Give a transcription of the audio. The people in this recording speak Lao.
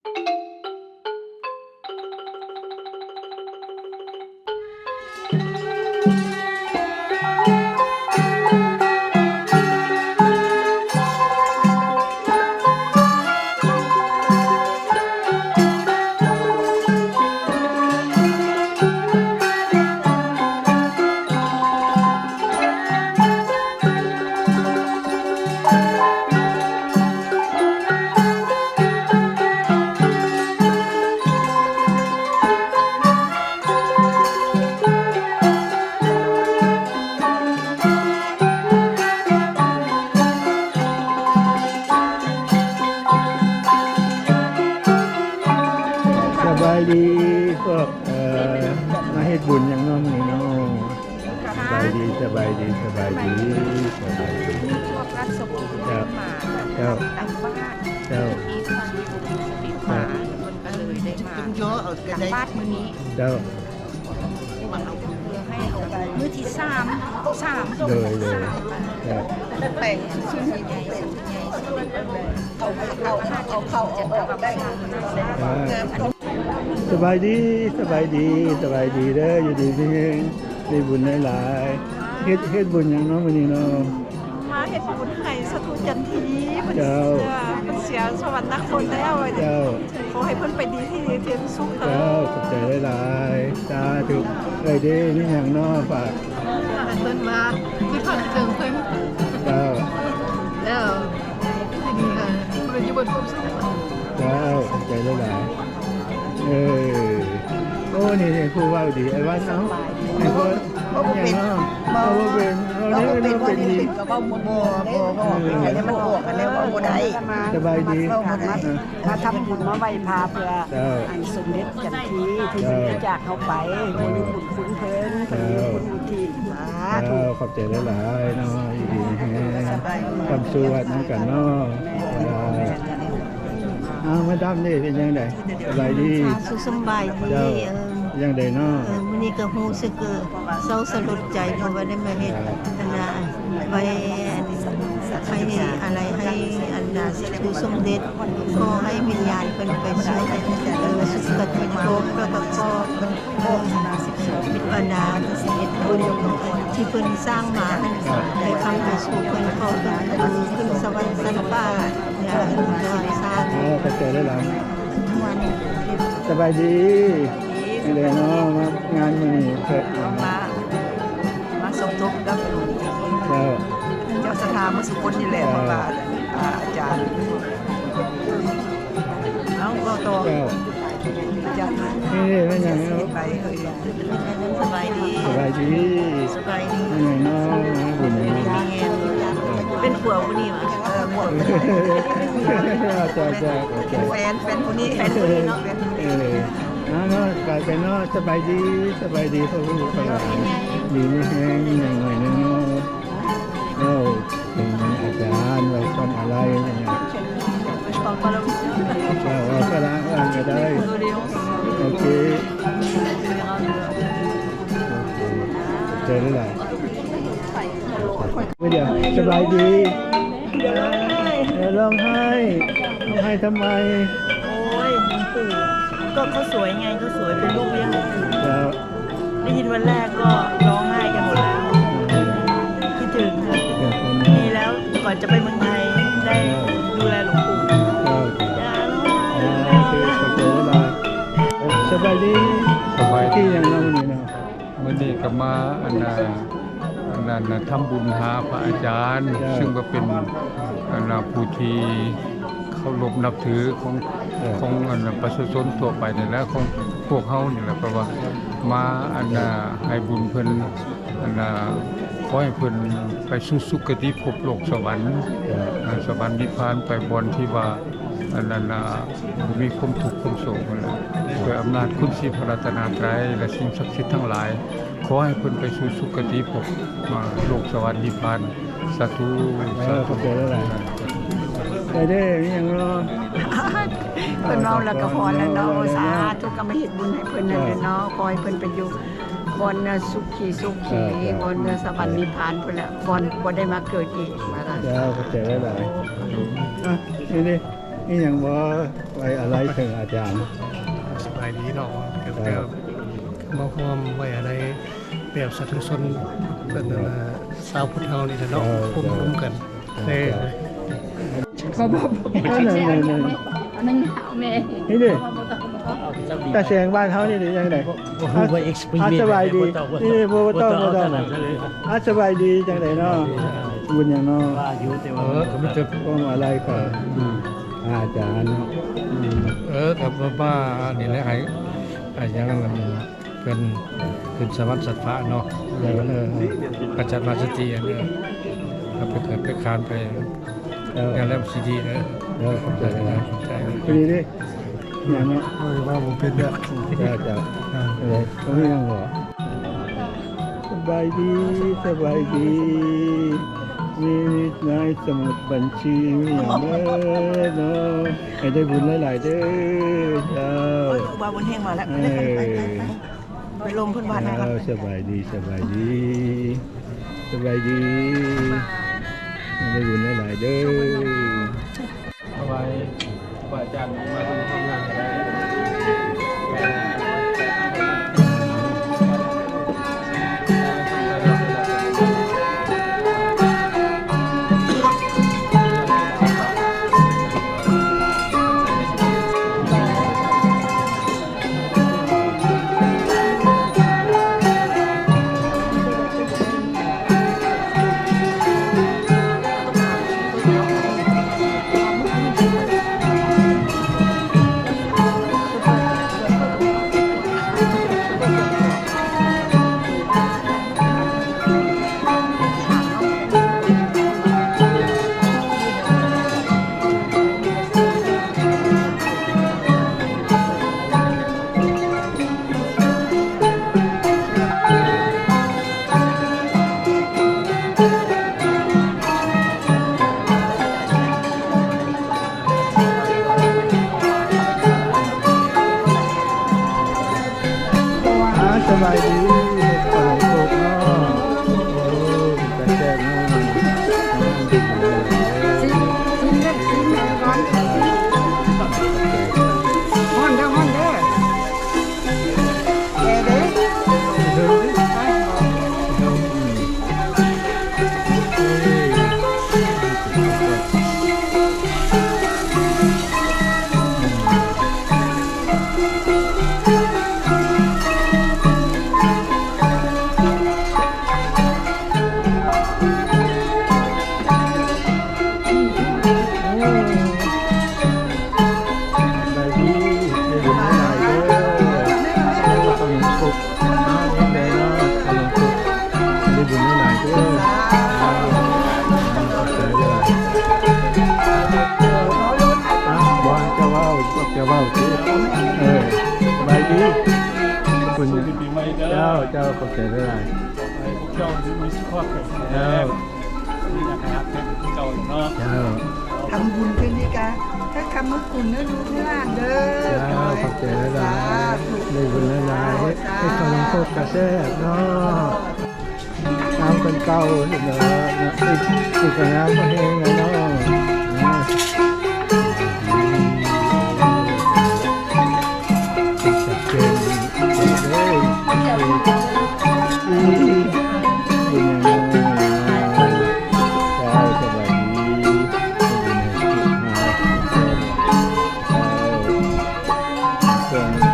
ສະບາຍດີພວກ ເອີ ມາເຮັດບຸນຫຍັງເນາະມື້ນີ້ເນາະ? ສະບາຍດີ ສະບາຍດີ ສະບາຍດີ ສະບາຍດີ. ພວກລາຊະວົງ ເຈົ້າ ມາ ເຈົ້າ ທາງບ້ານ ເຈົ້າ ທີ່ທາງບ້ານ ເພິ່ນກໍເລີຍໄດ້ມາຕັກບາດມື້ນີ້ ເຈົ້າ ເພື່ອໃຫ້ເອົາມື້ທີສາມ ສາມ ໂດຍ ໂດຍ ສາມ ເຈົ້າ ແປງຊຸດໃຫຍ່ ຊຸດໃຫຍ່ ເອົາ ເອົາ ເອົາເຂົ້າອອກໄດ້. ສະບາຍດີ ສະບາຍດີ ສະບາຍດີເດີ ຢູ່ດີມີແຮງ ໄດ້ບຸນຫຼາຍໆ. ເຮັດ ເຮັດບຸນຫຍັງເນາະມື້ນີ້ເນາະ? ມາເຮັດບຸນໃຫ້ສາທຸຈັນທີ ເພິ່ນ ເຈົ້າ ເພິ່ນເສຍສະຫວັນນະຄົດແລ້ວ ເຈົ້າ ຂໍໃຫ້ເພິ່ນໄປດີທີ່ເປັນສຸກເທີ້ນ. ເຈົ້າ ຂອບໃຈຫຼາຍໆ ສາທຸ. ເອື້ອຍເດ້ ມີຫຍັງເນາະຝາກ? ເພິ່ນວ່າ ຄິດຮອດເຖິງເພິ່ນ ເຈົ້າ ແລ້ວ ດີໆ ເພິ່ນຢູ່ເບິດຄວາມສຸກ. ເຈົ້າ ຂອບໃຈຫຼາຍໆ. ເອີ ໂອ້ ນີ້ ນີ້ ຜູ້ເວົ້າດີ ອ້າຍວັນເອົາ ໃຫ້ເພິ່ນ ເວົ້າບໍ່ເປັນ ຫຍັງເນາະ ເວົ້າບໍ່ເປັນ ເວົ້າບໍ່ເປັນ ເວົ້າບໍ່ເປັນ ເວົ້າບໍ່ເປັນ ກໍເວົ້າໝົດ ເອີ ອັນນີ້ມັນອອກ ອັນນີ້ເວົ້າບໍ່ໄດ້. ສະບາຍດີ ເວົ້າບໍ່ໄດ້ ມາທຳບຸນມາໄຫວ້ພະເພື່ອ ເຈົ້າ ອັນສົມເດັດຈັນທີ ທີ່ ເຈົ້າ ເພິ່ນຈາກເຮົາໄປ ເຈົ້າ ໃຫ້ມີບຸນຄຸນເພິ່ນ ເພິ່ນມີບຸນອຸທິດ ສາທຸ. ເຈົ້າ ຂອບໃຈຫຼາຍໆເນາະ ຢູ່ດີມີແຮງ ຄວາມສຸກນຳກັນເນາະ. ເຈົ້າ ອ້າວ ມາດາມເດ ເປັນຈັ່ງໃດ? ສະບາຍດີ ສາທຸ ສຳບາຍດີ. ເຈົ້າ ຈັ່ງໃດເນາະ? ເອີ ມື້ນີ້ກໍຮູ້ສຶກເສົ້າສະຫຼົດໃຈ ເພາະວ່າໄດ້ມາເຮັດ ເຈົ້າ ອັນນ່າ ໄວ້ ໄວ້ອາໄລໃຫ້ອັນນ່າ ສາທຸສົມເດັດ ຂໍໃຫ້ວິນຍານເພິ່ນໄປສູ່ ເອີ ສຸຄະຕິພບ ແລ້ວກໍຂໍ ເອີ ເທວະດາ ເຮັດບຸນທີ່ເພິ່ນສ້າງມາຫັ້ນ ໃຫ້ຄຳໄປສູ່ເພິ່ນ ຂໍເພິ່ນຂຶ້ນສະຫວັນຊັ້ນຟ້າ. ເອີ ຂອບໃຈຫຼາຍໆ. ສະບາຍດີ ດີ ຈັ່ງໃດເນາະ ມາງານມື້ນີ້? ມາ ມາສົມທົບກັບ ເຈົ້າ ເຈົ້າສັດທາໝົດສູ່ຄົນນີ້ແຫຼະ ເຈົ້າ ເພາະວ່າ ອາ ອາຈານ ເອົາ ເວົ້າຕໍ່ ເຈົ້າ ອາຈານ ນີ້ແມ່ນຫຍັງເນາະ? ໄປເອີຍ ສະບາຍດີ ສະບາຍດີ ສະບາຍດີ ແມ່ນຫຍັງເນາະ? ບຸນຫຍັງເນາະ? ເປັນຜົວຜູ້ນີ້ຫວາ? ເອີ ຜົວ ເຈົ້າ ເຈົ້າ ເຈົ້າ ເປັນແຟນ ແຟນຜູ້ນີ້ ແຟນຜູ້ນີ້ເນາະ ເອີ ເນາະ ກາຍເປັນເນາະ ສະບາຍດີ ສະບາຍດີ ພໍ່ລູກຫຼານ ດີມີແຮງ ຢ່າງໜ້ອຍໜຶ່ງເນາະ ເອີ ເປັນອາຈານ ໄວ້ຄວາມອາໄລ ເຈົ້າ ເວົ້າພາສາອັງກິດກໍໄດ້ ໂອເຄ ຂອບໃຈຫຼາຍໆ. ສະບາຍດີ ເອີ ຮ້ອງໄຫ້ ຮ້ອງໄຫ້ທຳໄມ? ໂອ້ຍ ຫຼວງປູ່ ກໍເຂົາສວຍໄງ ເຂົາສວຍເປັນລູກລ້ຽງ ເຈົ້າ ໄດ້ຍິນວັນແລກກໍຮ້ອງໄຫ້ກັນໝົດແລ້ວ ຄິດເຖິງ ດີແລ້ວ ກ່ອນຈະໄປເມືອງໄທໄດ້ດູແລຫຼວງປູ່ ເຈົ້າ ຢ່າຮ້ອງໄຫ້ ສະບາຍດີ ສະບາຍດີ ທີ່ຍັງເນາະມື້ນີ້ເນາະ? ມື້ນີ້ກໍມາອັນນ່າ ອັນນັ້ນນະ ທຳບຸນຫາພະອາຈານ ເຈົ້າ ຊຶ່ງກໍເປັນອັນນ່າ ຜູ້ທີ່ເຄົາລົບນັບຖືຂອງ ເຈົ້າ ຂອງອັນນ່າ ປະຊາຊົນທົ່ວໄປນີ້ແຫຼະ ຂອງພວກເຮົານີ້ແຫຼະ ເພາະວ່າມາອັນນ່າ ເຈົ້າ ໃຫ້ບຸນເພິ່ນ ອັນນ່າ ຂໍໃຫ້ເພິ່ນໄປສູ່ສຸຄະຕິພົບໂລກສະຫວັນ ເຈົ້າ ອາ ສະຫວັນນິບພານ ໄປບ່ອນທີ່ວ່າ ອັນນັ້ນນະ ບໍ່ມີຄວາມທຸກຄວາມໂສກຫັ້ນແຫຼະ ດ້ວຍອຳນາດຄຸນສີພະລັດຕະນະໄຕ ແລະ ສິ່ງສັກສິດທັງຫຼາຍ ຂໍໃຫ້ເພິ່ນໄປສູ່ສຸຄະຕິພົບ ໂລກສະຫວັນນິບພານ ສາທຸ ເອີ ສາທຸ ຂອບໃຈຫຼາຍໆ ໄປເດີ ມີຫຍັງເນາະ? ເພິ່ນເວົ້າແລ້ວກໍພໍແລ້ວເນາະ ເອີ ສາທຸ ກໍມາເຮັດບຸນໃຫ້ເພິ່ນນັ້ນແຫຼະເນາະ ຂໍໃຫ້ເພິ່ນໄປຢູ່ບ່ອນສຸຂີສຸຂີ ເອີ ບ່ອນສະຫວັນນິບພານພຸ້ນແຫຼະ ບ່ອນບໍ່ໄດ້ມາເກີດອີກ ເຈົ້າ ຂອບໃຈຫຼາຍໆ ອ່ະ ນີ້ເດ້. ເ ມີຫຍັງບໍ່ ໄວ້ອາໄລເຖິງອາຈານ? ສະບາຍດີເນາະ ເອີ ມາຮ່ວມໄວ້ອາໄລແບບສາທຸຊົນ ເປັນ ເອີ ຊາວພຸດເຮົານີ້ແຫຼະເນາະ ເອີ ຮົມ ເຈົ້າ ຮົມກັນ ເອີ ເອີ ເອີ ເອີ ອັນນັ້ນ ອັນນັ້ນ ອັນນັ້ນແມ່ ນີ້ເດ້ ຕາແສງບ້ານເຮົານີ້ເດ້ ຈັ່ງໃດ? ບໍ່ຮູ້ວ່າ explain ອາ ສະບາຍດີ ນີ້ ບໍ່ຕ້ອງ ບໍ່ຕ້ອງ ອາ ສະບາຍດີ ຈັ່ງໃດເນາະ? ບຸນຫຍັງເນາະ? ເອີ ກໍມີແຕ່ຄວາມອາໄລຂອງ ອືມ ອາຈານເນາະ ອືມ ເອີ ກໍມາ ມານີ້ແຫຼະ ໃຫ້ ໃຫ້ຫຍັງນັ້ນ ເພິ່ນຂຶ້ນສະຫວັນສັດຟ້າເນາະ ເອີ ເອີ ອາຈານມາສະຕີ ເອີ ເອົາໄປເກີດໄປຄານໄປ ເອີ ງານແລ້ວຊິດີ ເອີ ເອີ ຂອບໃຈຫຼາຍ ຂອບໃຈ ດີເດ້ ຫຍັງເນາະ ເອີ ເວົ້າບໍ່ເປັນດອກ ເຈົ້າ ເຈົ້າ ເອີ ບໍ່ມີຫຍັງບໍ່? ສະບາຍດີ ສະບາຍດີ ມີນາຍສະໝຸດບັນຊີ ມີຫຍັງເບີເນາະ ໃຫ້ໄດ້ບຸນຫຼາຍໆເດີ ເຈົ້າ ໂອ້ຍ ຄູບາບຸນແຮງມາແລ້ວ ເອີ ໄປລົມເພິ່ນບາດນະ ເຈົ້າ ສະບາຍດີ ສະບາຍດີ ສະບາຍດີ ໃຫ້ໄດ້ບຸນຫຼາຍໆເດີ. ຖວາຍ ຄຮູບາອາຈານມາຮ່ວມງານກໍໄດ້. ອ່າ ສະບາຍດີ ເຮັດຂະໜົມຄົກເນາະ ໂອ້ ເປັນຕາແຊບເນາະ ຊີມ ຊີມເດີ ຊີມເດີກ່ອນ ຮ້ອນເດີ ຮ້ອນເດີ. ແກ່ເດ້ ເດີ ໄປ ເດີ ເດີ ເອີ. ສະບາຍດີ ໄດ້ບຸນຫຼາຍໆເດີ ເອີ ຂະໜົມຄົກ ມາເປັນໃດເນາະ ຂະໜົມຄົກ ໄດ້ບຸນຫຼາຍໆເດີ ຂອບໃຈຫຼາຍໆ ອ່າ ບໍ່ໃຫ້ເຈົ້າເວົ້າ ເຈົ້າເວົ້າຕິ ເອີ ສະບາຍດີ ຂອບຄຸນ ເຈົ້າ ເຈົ້າ ຂອບໃຈຫຼາຍໆ ເຈົ້າ ມີສຸຂະພາບແຂງແຮງ ເຈົ້າ ມີຫຍັງໃຫ້ຮັກແພງຄືເກົ່າເນາະ ເຈົ້າ ທຳບຸນຄືນີ້ກະ ໃຫ້ຄຳມະຄຸນເດີລູກຫຼານເດີ ເຈົ້າ ຂອບໃຈຫຼາຍໆ ສາທຸ ໄດ້ບຸນຫຼາຍໆ ເຮັດ ເຮັດຂະໜົມຄົກກະແຊບເນາະ ງາມກວ່າເກົ່າເນາະ ເນາະ ອີກ ອີກກະງາມກວ່າແຮງແລ້ວເນາະ ເນາະ. ເຈົ້າ ສະບາຍດີ ເຈົ້າ ເຈົ້າ.